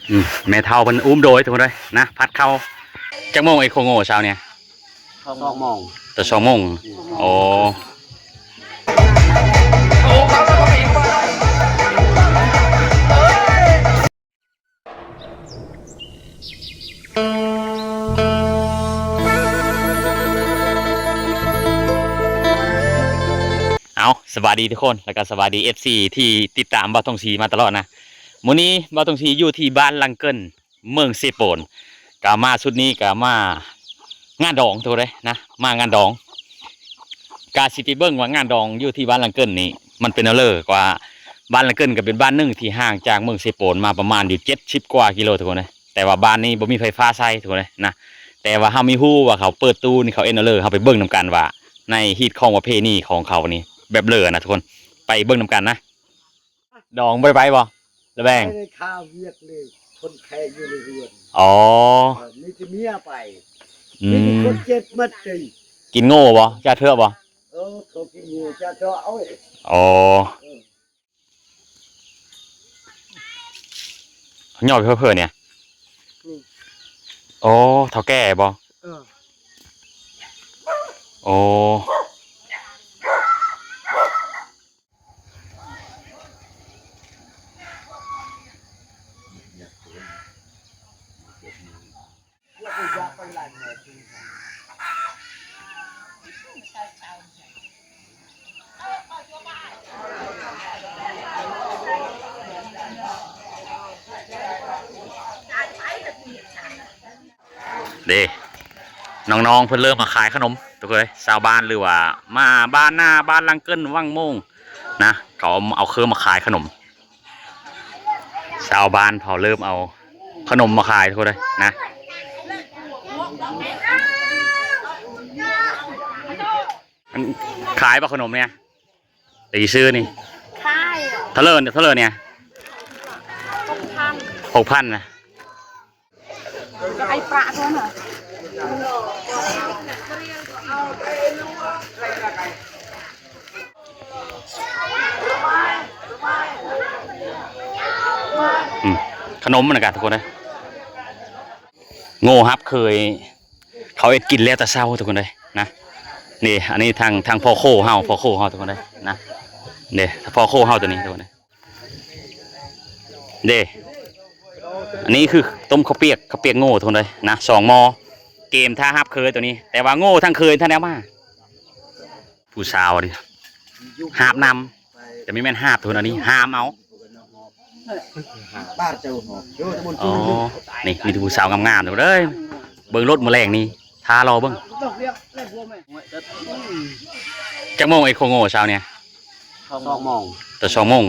ອືມ ແມ່ເຖົ້າເພິ່ນອຸ້ມໂດຍທຸກຄົນເອີຍນະ ພັດເຂົ້າ. ຈັກໂມງໄອ້ໂຄໂງ່ເຊົ້ານີ້? ສອງໂມງ ແຕ່ສອງໂມງ. ອືມ ໂອ້ ເອົາ ສະບາຍດີທຸກຄົນ ແລ້ວກໍສະບາຍດີ ເອັຟຊີ ທີ່ຕິດຕາມບ່າວທອງສີມາຕະຫຼອດນະ. ມື້ນີ້ບ່າວທອງສີຢູ່ທີ່ບ້ານລັງເກີນ ເມືອງເຊໂປນ ກະມາຊຸດນີ້ກະມາງານດອງທຸກຄົນເອີຍນະ ມາງານດອງ ກະຊິໄປເບິ່ງວ່າງານດອງຢູ່ທີ່ບ້ານລັງເກີນນີ້ມັນເປັນແນວເລີ ກວ່າບ້ານລັງເກີນກະເປັນບ້ານໜຶ່ງທີ່ຫ່າງຈາກເມືອງເຊໂປນມາປະມານຢູ່ເຈັດສິບກວ່າກິໂລທຸກຄົນເອີຍ. ແຕ່ວ່າບ້ານນີ້ບໍ່ມີໄຟຟ້າໃຊ້ທຸກຄົນເອີຍນະ ແຕ່ວ່າເຮົາມີຮູ້ວ່າເຂົາເປີດຕູ້ນີ້ເຂົາເຮັດແນວເລີ ເຮົາໄປເບິ່ງນຳກັນວ່າໃນຮີດຄອງປະເພນີຂອງເຂົານີ້ແບບເລີນະທຸກຄົນ ໄປເບິ່ງນຳກັນນະ. ດອງບໍ່ໄດ້ໄປບໍ່? ລະແວງ ໄປໄດ້ຄາວຽກເລີຍ ຄົນແຂກຢູ່ໃນເຮືອນ. ອໍ ເອີ ມີແຕ່ເມຍໄປ. ອືມ ມີແຕ່ຄົນເຈັບໝົດຕິ. ກິນໂງ່ບໍ່? ຈາເທື່ອບໍ່? ເອີ ເຂົາກິນໂງ່ຈາເທື່ອເອົາ. ອໍ ເອີ ຫຍໍ້ເພີ້ໆ ນີ້. ອືມ ໂອ້ ເຖົ້າແກ່ບໍ່? ເອີ ໂອ້. ເດ້ ນ້ອງໆ ເພິ່ນເລີ່ມມາຂາຍຂະໜົມທຸກຄົນເອີຍ ຊາວບ້ານ ຫຼືວ່າມາບ້ານນາ ບ້ານລັງເກີນ ວັງໂມງນະ ເຂົາເອົາເຄື່ອງມາຂາຍຂະໜົມ. ຊາວບ້ານເຂົາເລີ່ມເອົາຂະໜົມມາຂາຍທຸກຄົນເອີຍນະ. ອັນ ຂາຍບໍ່ຂະໜົມນີ້? ໄດ້ຊື້ນີ້ ຂາຍ ເທົ່າເລີ ເທົ່າເລີນີ້? ຫົກພັນ ຫົກພັນນະ. ຂາຍປະໂຕນະ. ອືມ ຂະໜົມນະກະທຸກຄົນເອີຍ. ໂງ່ຮັບເຄີຍ ເຂົາເຮັດກິນແລ້ວແຕ່ເຊົ້າທຸກຄົນເອີຍນະ. ນີ້ ອັນນີ້ທາງ ທາງພໍ່ໂຄເຮົາ ພໍ່ໂຄເຮົາທຸກຄົນເອີຍນະ. ເດ້ ພໍ່ໂຄເຮົາໂຕນີ້ທຸກຄົນເອີຍ. ເດ້ ອັນນີ້ຄືຕົ້ມເຂົ້າປຽກ ເຂົ້າປຽກໂງ່ທຸກຄົນເອີຍນະ ສອງໝໍ້ ກຽມຖ້າຮັບເຄີຍໂຕນີ້ ແຕ່ວ່າໂງ່ທັງເຄີຍທັງແນວມາ. ຜູ້ສາວນີ້ຫາບນຳ ແຕ່ບໍ່ແມ່ນຫາບທຸກຄົນ ອັນນີ້ຫາມເອົາ. ອໍ ນີ້ມີແຕ່ຜູ້ສາວງາມໆ ທຸກຄົນເອີຍ. ເບິ່ງໂລດມື້ແລງນີ້ ຖ້າລໍເບິ່ງ. ຈັກໂມງໄອ້ໂຄໂງ່ເຊົ້ານີ້? ສອງໂມງ ແຕ່ສອງໂມງ.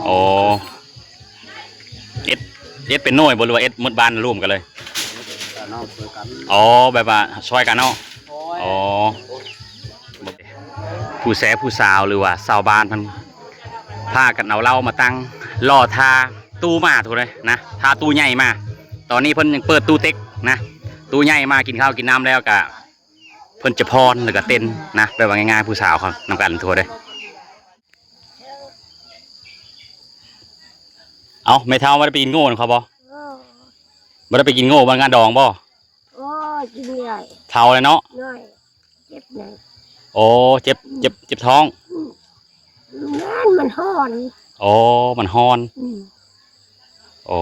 ອໍ ເຮັດ ເຮັດເປັນໜ່ວຍບໍ່ ຫຼືວ່າເຮັດໝົດບ້ານລວມກັນເລີຍ? ອໍ ແບບວ່າຊ່ອຍກັນເນາະ. ອໍ ຜູ້ແຊຜູ້ສາວ ຫຼືວ່າຊາວບ້ານເພິ່ນພາກັນເອົາເຫຼົ້າມາຕັ້ງ ລໍຖ້າຕູ້ມາທຸກຄົນເອີຍນະ ຖ້າຕູ້ໃຫຍ່ມາ. ຕອນນີ້ເພິ່ນຍັງເປີດຕູ້ເຕັກນະ ຕູ້ໃຫຍ່ມາກິນເຂົ້າກິນນ້ຳແລ້ວກະ ເພິ່ນຈະຟ້ອນ ແລ້ວກະເຕັ້ນນະ ແບບວ່າງ່າຍໆ ຜູ້ສາວເຂົານຳກັນທົ່ວເດ້. ເອົ້າ ແມ່ເຖົ້າບໍ່ໄດ້ໄປກິນໂງ່ນຳເຂົາບໍ່? ບໍ່ໄດ້ໄປກິນໂງ່ບ້ານງານດອງບໍ່? ໂອ້ຍ ກິນເລື້ອຍ ເຖົ້າແລ້ວເນາະ. ໂອ້ ເຈັບ ເຈັບ ເຈັບທ້ອງ. ອືມ ມັນຮ້ອນ. ໂອ້ ມັນຮ້ອນ. ອືມ ໂອ້.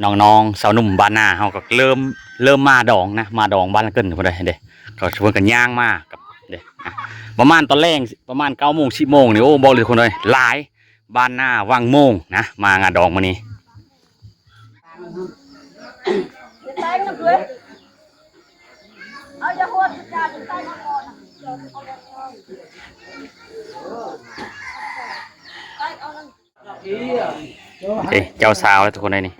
ນ້ອງໆ ຊາວໜຸ່ມບ້ານນາເຮົາກໍເລີ່ມ ເລີ່ມມາດອງນະ ມາດອງບ້ານເກີນພຸ້ນເດ້ ເດ້ ກໍເພິ່ນກໍຍ່າງມາກັບ ເດ້ ອະ ປະມານຕອນແລງ ປະມານເກົ້າໂມງ ສິບໂມງນີ້ ໂອ້ ບອກເລີຍທຸກຄົນເອີຍ ຫຼາຍ ບ້ານນາວັງໂມງນະ ມາງານດອງມື້ນີ້. ເດ້ ເຈົ້າສາວແລ້ວທຸກຄົນເອີຍນີ້.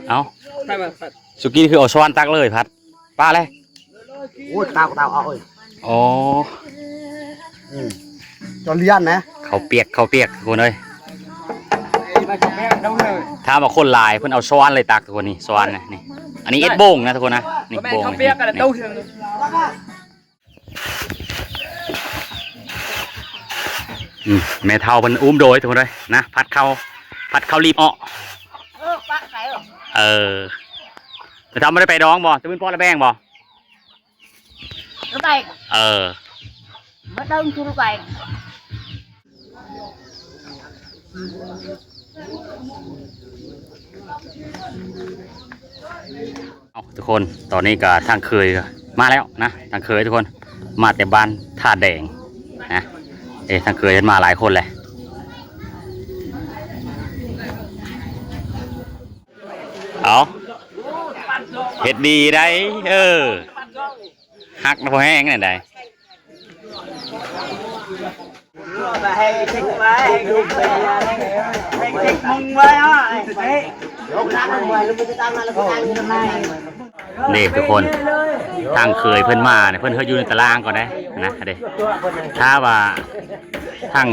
ເອົ້າ ສຸກີ້ຄືເອົາຊ້ອນຕັກເລີຍພັດ ປ້າແລະ. ໂອ້ຍ ຕາວ ຕາວ ເອົາເອີຍ. ອໍ ອືມ ຈອນລຽນນະ ເຂົ້າປຽກ ເຂົ້າປຽກທຸກຄົນເອີຍ. ຖ້າວ່າຄົນຫຼາຍເພິ່ນເອົາຊ້ອນເລີຍຕັກທຸກຄົນນີ້ ຊ້ອນນະ ນີ້ ອັນນີ້ເອັດໂບງນະທຸກຄົນນະ ນີ້ໂບງ ເຂົ້າປຽກກັນ ນີ້ ຕູ້. ອືມ ແມ່ເຖົ້າເພິ່ນອຸ້ມໂດຍທຸກຄົນເອີຍນະ ພັດເຂົ້າ ພັດເຂົ້າລີບເອາະ. ເອີ ປະໄປເອີ ເອີ ແມ່ເຖົ້າບໍ່ໄດ້ໄປດອງບໍ່? ຕະເວັນປອດລະແບງບໍ່? ໄປ ເອີ ມາເດີນຄືໄປ. ເອົາ ທຸກຄົນ ຕອນນີ້ກໍທາງເຂີຍມາແລ້ວນະ ທາງເຂີຍທຸກຄົນ ມາແຕ່ບ້ານທ່າແດງນະ. ເອ ທາງເຂີຍເພິ່ນມາຫຼາຍຄົນແຫຼະ. ເອົາ ເຮັດດີໄດ໋ ເອີ ຮັກນະ ພໍແຮງແນວໃດ. ນີ້ທຸກຄົນ ທາງເຂີຍເພິ່ນມານີ້ ເພິ່ນເຮັດຢູ່ໃນຕາລາງກ່ອນເດ້ນະ ເດ້ ຖ້າວ່າທາງ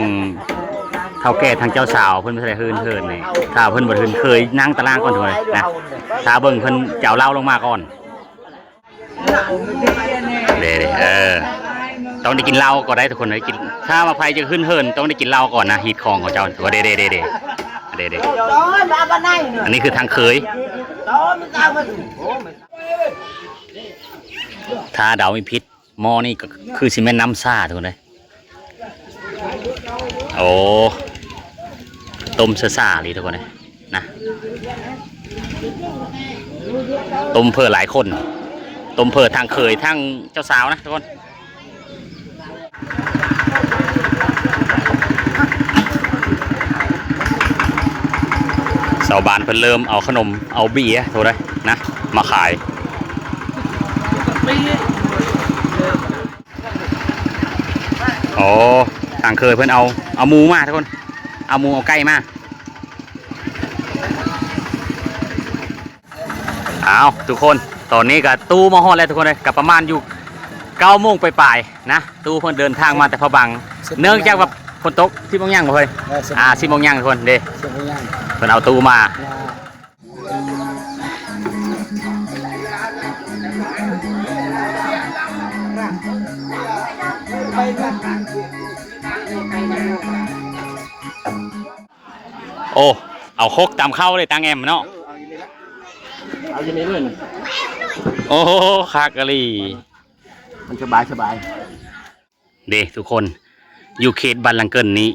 ເຖົ້າແກ່ ທາງເຈົ້າສາວເພິ່ນບໍ່ໄດ້ຮືນເຫີນນີ້ ຖ້າເພິ່ນບໍ່ໄດ້ຮືນ ເຂີຍນັ່ງຕາລາງກ່ອນທຸກຄົນນະ ຖ້າເບິ່ງເພິ່ນຈະເອົາເຫຼົ້າລົງມາກ່ອນ. ເດ້ໆ ເອີ ຕ້ອງໄດ້ກິນເຫຼົ້າກ່ອນໄດ໋ທຸກຄົນ ໄດ້ກິນ ຖ້າວ່າໃຜຈະຂຶ້ນເຫີນ ຕ້ອງໄດ້ກິນເຫຼົ້າກ່ອນນະ ຮີດຄອງຂອງເຈົ້າ ເດ້ໆ ເດ້ໆ ເດ້ໆ. ອັນນີ້ຄືທາງເຂີຍ ຖ້າເດົາບໍ່ຜິດ ໝໍ້ນີ້ກໍຄືຊິແມ່ນນ້ຳຊາທຸກຄົນເອີຍ. ໂອ້ ຕົ້ມຊາໆ ອີ່ຫຼີທຸກຄົນເອີຍນະ ຕົ້ມເຜີຫຼາຍຄົນ ຕົ້ມເຜີທັງເຂີຍທັງເຈົ້າສາວນະທຸກຄົນ. ຊາວບ້ານເພິ່ນເລີ່ມເອົາຂະໜົມເອົາເບຍທຸກຄົນເອີຍນະ ມາຂາຍ. ໂອ້ ທາງເຂີຍເພິ່ນເອົາ ເອົາໝູມາທຸກຄົນ ເອົາໝູເອົາໄກ່ມາ. ອ້າວ ທຸກຄົນ ຕອນນີ້ກໍຕູ້ມາຮອດແລ້ວທຸກຄົນເອີຍ ກໍປະມານຢູ່ເກົ້າໂມງປາຍໆນະ ຕູ້ເພິ່ນເດີນທາງມາແຕ່ພະບັງ ເນື່ອງຈາກວ່າຝົນຕົກ ສິບໂມງຍັງບໍ່ເຮີ້ຍ? ເອີ ສິບໂມງ ອ່າ ສິບໂມງຍັງທຸກຄົນເດ້ ສິບໂມງຍັງ ເພິ່ນເອົາຕູ້ມາ. ໂອ້ ເອົາຄົກຕຳເຂົ້າເລີຍ ຕັງແອມເນາະ ເອີ ເອົາຢູ່ນີ້ລະ ເອົາຢູ່ນີ້ເລີຍ ໂອ້ ຄັກອີ່ຫຼີ ມັນສະບາຍ ສະບາຍ. ເດ້ທຸກຄົນ ຢູ່ເຂດບ້ານຫຼັງເກີນນີ້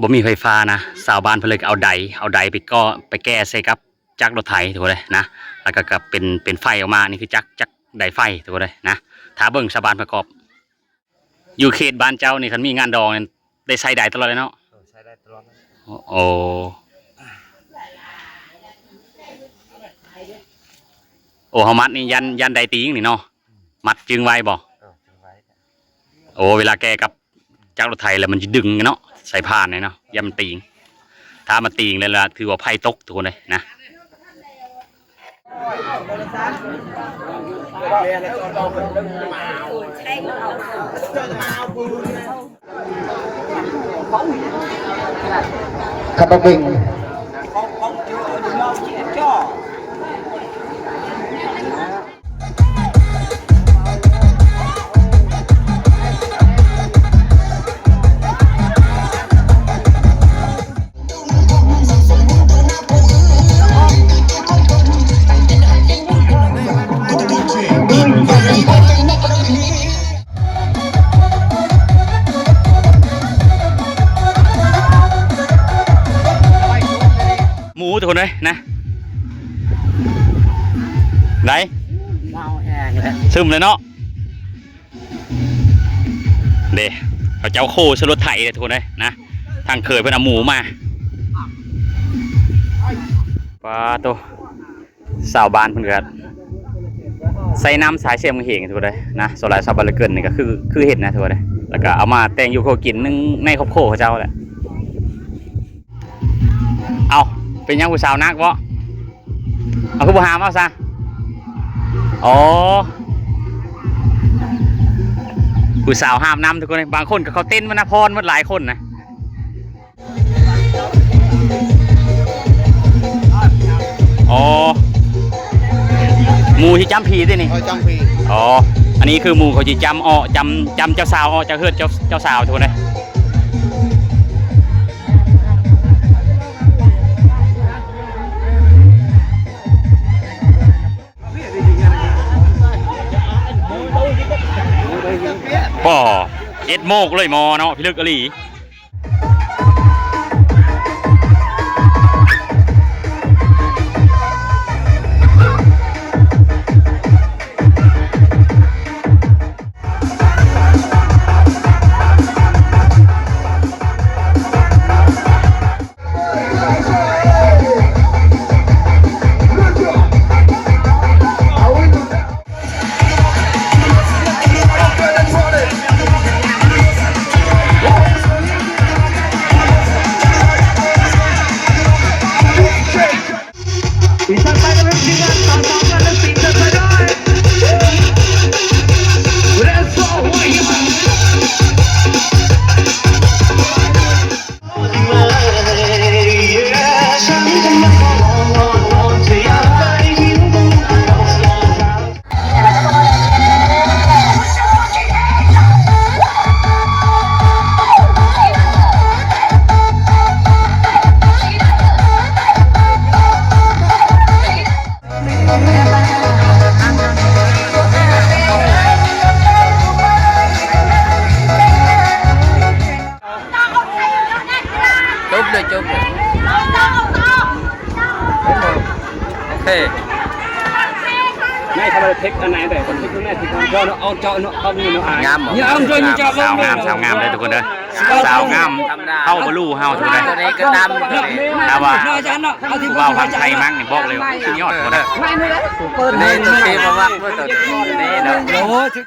ບໍ່ມີໄຟຟ້ານະ ຊາວບ້ານເພິ່ນເລີຍກໍເອົາໄດ ເອົາໄດໄປກໍ ໄປແກ່ໃສ່ກັບຈັກລົດໄຖທຸກຄົນເອີຍນະ ແລ້ວກໍ ກໍເປັນ ເປັນໄຟອອກມາ ນີ້ຄືຈັກ ຈັກໄດໄຟທຸກຄົນເອີຍນະ. ຖ້າເບິ່ງຊາວບ້ານປະກອບ ຢູ່ເຂດບ້ານເຈົ້ານີ້ ຄັນມີງານດອງນີ້ ໄດ້ໃຊ້ໄດຕະຫຼອດເລີຍເນາະ? ເອີ ໃຊ້ໄດຕະຫຼອດ. ໂອ້ ໂອ້ ເຮົາມັດນີ້ຢ້ານ ຢ້ານໄດຕີງນີ້ເນາະ ມັດຈຶງໄວ້ບໍ່? ເອີ ຈຶງໄວ້. ໂອ້ ເວລາແກ່ກັບຈັກລົດໄຖແລ້ວມັນຈະດຶງເນາະ ສາຍພານນີ້ເນາະ ຢ້ານມັນຕີງ ຖ້າມັນຕີງແລ້ວລະຖືວ່າໄຟຕົກທຸກຄົນເອີຍນະ. ຄັນບໍ່ເກັ່ງ ໝູທຸກຄົນເອີຍນະ ໄດ້ ເມົາແຮງເລີຍ ຊຶມເລີຍເນາະ. ເດ້ ເຂົາເຈົ້າໂຄໃສ່ລົດໄຖເດ້ທຸກຄົນເອີຍນະ ທາງເຂີຍເພິ່ນເອົາໝູມາ ປາໂຕ ຊາວບ້ານເພິ່ນກໍໃສ່ນ້ຳສາຍເສມເຫງທຸກຄົນເອີຍນະ ສ່ວນຫຼາຍຊາວບ້ານລະເກີນນີ້ກໍຄື ຄືເຮັດນະທຸກຄົນເອີຍ ແລ້ວກໍເອົາມາແຕ່ງຢູ່ຄົວກິນໜຶ່ງໃນຄອບຄົວເຂົາເຈົ້າແຫຼະ. ເອົ້າ ເປັນຫຍັງຜູ້ສາວໜັກບໍ່? ເອົາ ຄືບໍ່ຫາມເອົາຊະ? ອໍ ຜູ້ສາວຫາມນຳທຸກຄົນເອີຍ ບາງຄົນກໍເຂົ້າເຕັນມານະ ພອນໝົດຫຼາຍຄົນນະ. ອໍ ໝູຊິຈ້ຳຜີຕິນີ້? ເອີ ຈ້ຳຜີ. ອໍ ອັນນີ້ຄືໝູເຂົາຊິຈ້ຳເອາະ ຈ້ຳ ຈ້ຳເຈົ້າສາວເອາະຈາກເຮືອນເຈົ້າ ເຈົ້າສາວທຸກຄົນເອີຍ. ກໍເຈັດໂມງເລີຍໝໍເນາະ ພິລຶກອີ່ຫຼີ. ຈົບເລີຍ ຈົບເລີຍ ໂອເຄ. ນາຍທຳອາໄລເພັກອັນໃດແບບເພັກແມ່ທີ່ເຈົ້າເນາະ ເອົາເຈົ້າເນາະ ເອົານີ້ເນາະ ອາຍ ງາມບໍ່? ງາມ ສາວງາມ ສາວງາມເດີທຸກຄົນເດີ ສາວງາມ ເຜົ່າບະລູເຮົາທຸກຄົນເດີ ຕົວນີ້ກໍດຳ ແຕ່ວ່າຜູ້ບ່າວຝັ່ງໄທມັ້ງນີ້ ບອກເລີຍວ່າສຸດຍອດທຸກຄົນເດີ ຕົວນີ້ຕົວທີ່ບໍ່ມັກເວີ້ຍ ຕົວນີ້ເນາະ ໂອ້ຍ.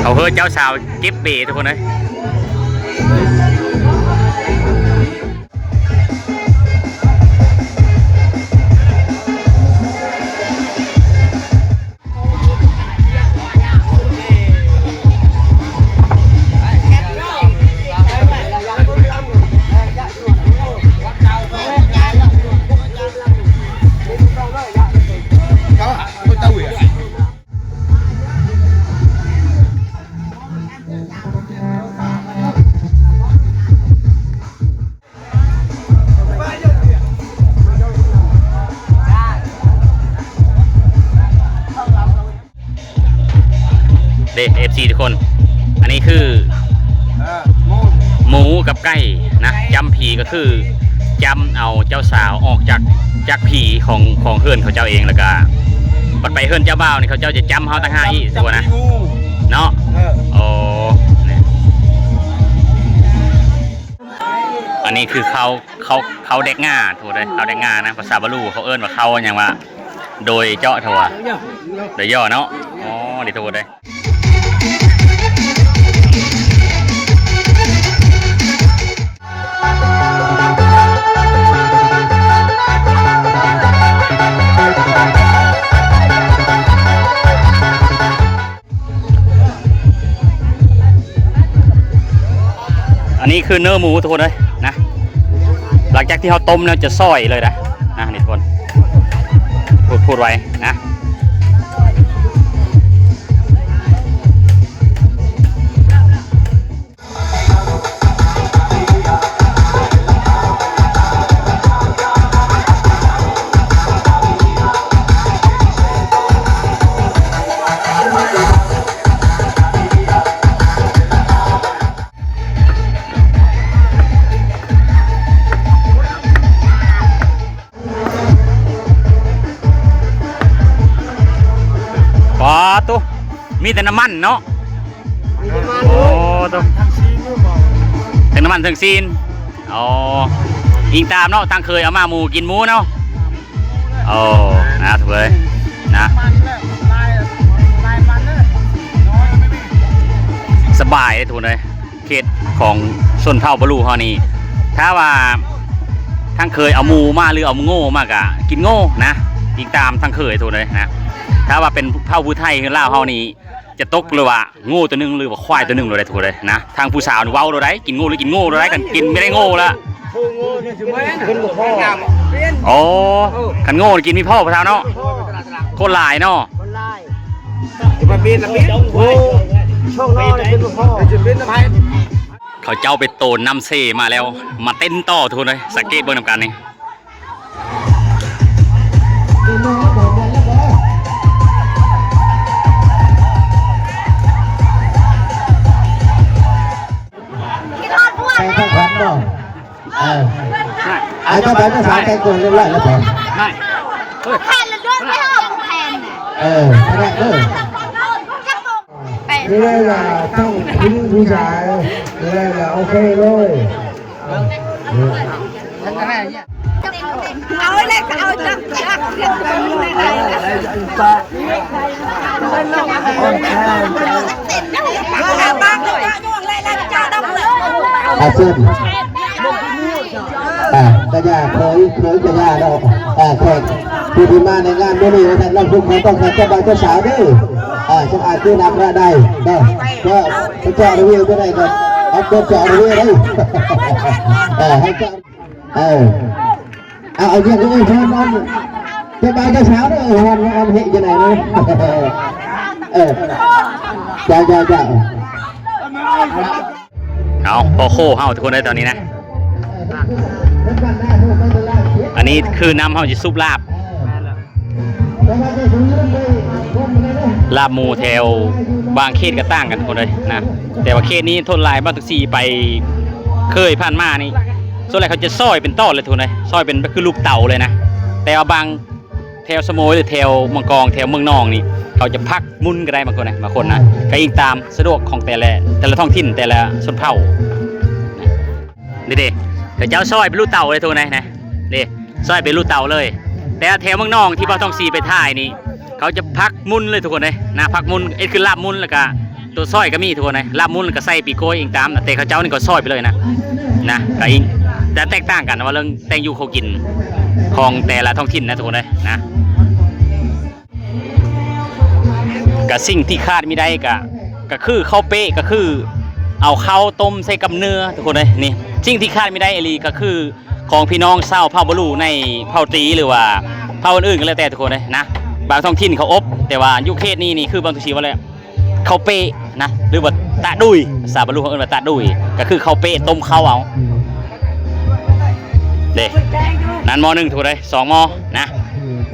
ເຂົາເຮີ້ເຈົ້າສາວເກັບເບທຸກຄົນເອີຍ. ເດ້ ເອັຟຊີ ທຸກຄົນ ອັນນີ້ຄື ເອີ ໝູ ໝູກັບໄກ່ນະ ຈ້ຳຜີກໍຄືຈ້ຳເອົາເຈົ້າສາວອອກຈາກ ຈາກຜີຂອງ ຂອງເຮືອນເຂົາເຈົ້າເອງ ແລ້ວກະບັດໄປເຮືອນເຈົ້າບ່າວນີ້ ເຂົາເຈົ້າຈະຈ້ຳເຮົາຕ່າງຫາກອີກ ຈັ່ງຊີ້ນະ ເນາະ ເອີ ໂອ້ ນີ້ ອັນນີ້ຄືເຂົ້າ ເຂົ້າ ເຂົ້າແດກງາ ໂທດເດີ ເຂົ້າແດກງານະ ພາສາບາລູເຂົາເອີ້ນວ່າເຂົ້າຫຍັງວະ ໂດຍເຈາະ ໂທດ ໂດຍຫຍໍ້ເນາະ ອໍ ນີ້ໂທດເດີ. ອັນນີ້ຄືເນື້ອໝູທຸກຄົນເອີຍນະ ຫຼັງຈາກທີ່ເຮົາຕົ້ມແລ້ວຈະຊອຍເລີຍນະ ນະ ນີ້ທຸກຄົນ ພູດ ພູດໄວ້ນະ. ປາໂຕ ມີແຕ່ນ້ຳມັນເນາະ ມີແຕ່ນ້ຳມັນ ໂອ້ໂຕ ທັງຊີນ ທັງນ້ຳມັນທັງຊີນ ອໍ ອີງຕາມເນາະ ທາງເຄີຍເອົາມາ ໝູກິນໝູເນາະ ໂອ້ ນະ ທຸກເອີຍ ນະ ສະບາຍເດ້ທຸກຄົນເອີຍ. ເຂດຂອງຊົນເຜົ່າບາລູເຮົານີ້ ຖ້າວ່າທາງເຂີຍເອົາໝູມາ ຫຼື ເອົາໂງ່ມາ ກະກິນໂງ່ນະ ອີງຕາມທາງເຂີຍໂຕເລີຍນະ. ຖ້າວ່າເປັນເຜົ່າຜູ້ໄທ ຄືລາວເຮົານີ້ ຈະຕົກເລີຍວ່າໂງ່ໂຕໜຶ່ງ ຫຼືວ່າຄວາຍໂຕໜຶ່ງໂລດໄດ໋ທຸກຄົນເລີຍນະ. ທາງຜູ້ສາວນີ້ເວົ້າໂລດໄດ໋ ກິນໂງ່ ຫຼື ກິນໂງ່ໂລດໄດ໋ ຄັນກິນ ບໍ່ໄດ້ໂງ່ລະ. ໂອ້ ຄັນໂງ່ກິນມີພໍ່ ຜູ້ສາວເນາະ. ຄົນຫຼາຍເນາະ. ເຂົາເຈົ້າໄປໂຕນນ້ຳເຊມາແລ້ວ ມາເຕັ້ນຕໍ່ທຸກຄົນເລີຍ. ສັງເກດເບິ່ງນຳກັນນີ້. ໄປທາງຂວັນເນາະ. ເອີ ອາ ເຈົ້າບ່າວເຈົ້າສາວແຕ່ງຕົວຮຽບຮ້ອຍແລ້ວບໍ່? ແມ່ນລະ ເລື່ອນໄປເອົາແຜ່ນ ເອີ ແມ່ນເດີ. ນີ້ແຫຼະ ທັງຜູ້ຍິງຜູ້ຊາຍ ນີ້ແຫຼະ ໂອເຄເລີຍ. ເອົາແລ້ວກໍເອົາຈັກ ຈັກ ອາເຊີນ ອ່າ ກະຢ່າ ເຂີຍ ເຂີຍກະຢ່າເນາະ. ອ່າ ແຂກຜູ້ທີ່ມາໃນງານມື້ນີ້ວ່າຊັ້ນເນາະ ພວກເຮົາຕ້ອງການເຈົ້າບ່າວເຈົ້າສາວເດີ. ອ່າ ສະອາດຄືນຳລະໄດ້ເນາະ ກໍໄປເຈາະລະວິວບໍ່ໄດ້ກໍເອົາຕົວເຈາະລະວິວໄດ້. ເອີ ໃຫ້ເຈົ້າ ເອີ ເອົາ ເອົາ ເອົາ ເອົາ ເຈົ້າບ່າວເຈົ້າສາວເດີ ເອີ ເຮັດຈັ່ງໃດເນາະ. ເອີ ເຈົ້າ ເຈົ້າ ເຈົ້າ. ເອົາ ພໍ່ໂຄເຮົາທຸກຄົນເດີຕອນນີ້ນະ. ອັນນີ້ຄືນ້ຳເຮົາຊິສູບລາບ ລາບໝູແຖວບາງເຂດກໍຕ່າງກັນທຸກຄົນເດີນະ. ແຕ່ວ່າເຂດນີ້ສ່ວນຫຼາຍ ບ່າວທັງສີ່ໄປເຄີຍຜ່ານມານີ້ ສ່ວນຫຼາຍເຂົາຈະຊອຍເປັນຕອນເລີຍທຸກຄົນເດີ ຊອຍເປັນຄືລູກເຕົາເລີຍນະ. ແຕ່ວ່າບາງ ແຖວສະໂໝຍ ຫຼື ແຖວເມືອງກອງ ແຖວເມືອງນອງນີ້ ເຂົາຈະພັກໝຸ່ນກໍໄດ້ບາງຄົນນະ ບາງຄົນນະ ກໍອີງຕາມສະດວກຂອງແຕ່ລະ ແຕ່ລະທ້ອງຖິ່ນ ແຕ່ລະຊົນເຜົ່າ. ນີ້ເດ້ ເຂົາເຈົ້າຊອຍເປັນລູກເຕົາເລີຍທຸກຄົນເດີນະ ເດ້ ຊອຍເປັນລູກເຕົາເລີຍ. ແຕ່ແຖວເມືອງນອງທີ່ບ່າວທອງສີໄປຖ່າຍນີ້ ເຂົາຈະພັກໝຸ່ນເລີຍທຸກຄົນເດີນະ ພັກໝຸ່ນ ເຮັດຄືລາບໝຸ່ນ ແລ້ວກະ ຕົວຊອຍກໍມີທຸກຄົນເລີຍ ລາບໝຸ່ນກໍໃສ່ປີໂກຍອີງຕາມນະ ແຕ່ເຂົາເຈົ້ານີ້ກໍຊອຍໄປເລີຍນະ ນະ ກໍອີງ ຈະແຕກຕ່າງກັນວ່າເລື່ອງແຕ່ງຢູ່ເຂົ້າກິນຂອງແຕ່ລະທ້ອງຖິ່ນນະທຸກຄົນເລີຍນະ. ກໍສິ່ງທີ່ຂາດບໍ່ໄດ້ກໍ ກໍຄືເຂົ້າເປະ ກໍຄືເອົາເຂົ້າຕົ້ມໃສ່ກັບເນື້ອທຸກຄົນເລີຍ. ນີ້ ສິ່ງທີ່ຂາດບໍ່ໄດ້ອີ່ຫຼີກໍຄື ຂອງພີ່ນ້ອງຊາວເຜົ່າບາລູໃນເຜົ່າຕີ ຫຼືວ່າເຜົ່າອື່ນໆກໍແລ້ວແຕ່ທຸກຄົນເລີຍນະ. ບາງທ້ອງຖິ່ນເຂົາອົບ ແຕ່ວ່າຢູ່ເຂດນີ້ນີ້ຄືບາງທ້ອງຖິ່ນວ່າແຫຼະ ເຂົ້າເປະນະ ຫຼືວ່າຕະດຸຍ ພາສາບາລູເຂົາເອີ້ນວ່າຕະດຸຍ ກໍຄືເຂົ້າເປະຕົ້ມເຂົ້າເອົາເດ້. ນັ້ນໝໍ້ໜຶ່ງທຸກຄົນເລີຍ ສອງໝໍ້ນະ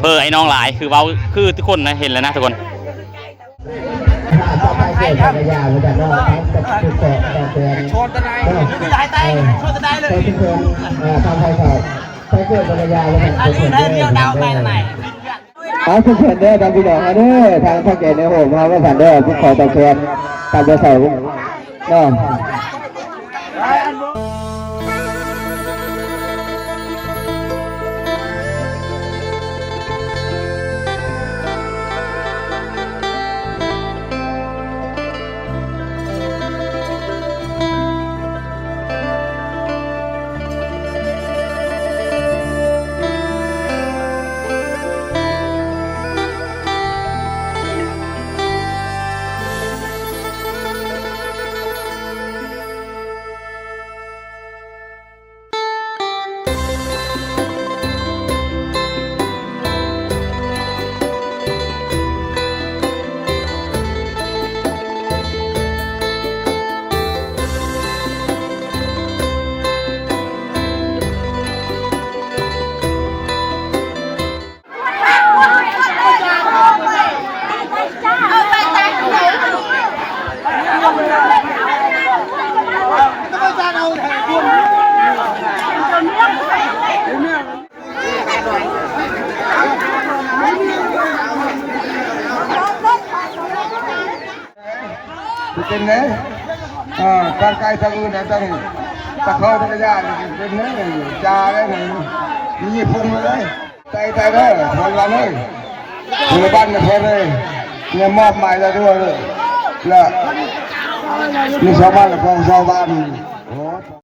ເພີ້ໄອ້ນ້ອງຫຼາຍ ຄືເວົ້າ ຄືທຸກຄົນນະ ເຫັນແລ້ວນະທຸກຄົນ. ເອົາ ເຊີນເດີທ່ານພີ່ນ້ອງເຮົາເດີ ທາງເຖົ້າແກ່ໃນໂຮມເຮົາວ່າຊັ້ນເດີ ຂໍຕອບແທນຕາມພາສາເນາະ. ເປັນໄງ? ເອີ ທາງໄກທາງອື່ນ ທາງຕະເຂີາຈັກກະຍານເປັນໄງ? ຈາໄດ້ໄງ? ມີຍີ່ພຸງເລີຍ ໄຕໄຕເດີ ເພິ່ນວ່າເລີຍ ເພິ່ນບ້ານເພິ່ນເລີຍ ແນມມອບໝາຍລະດ້ວຍເລີຍ ລະ ມີຊາວບ້ານຂອງຊາວບ້ານ.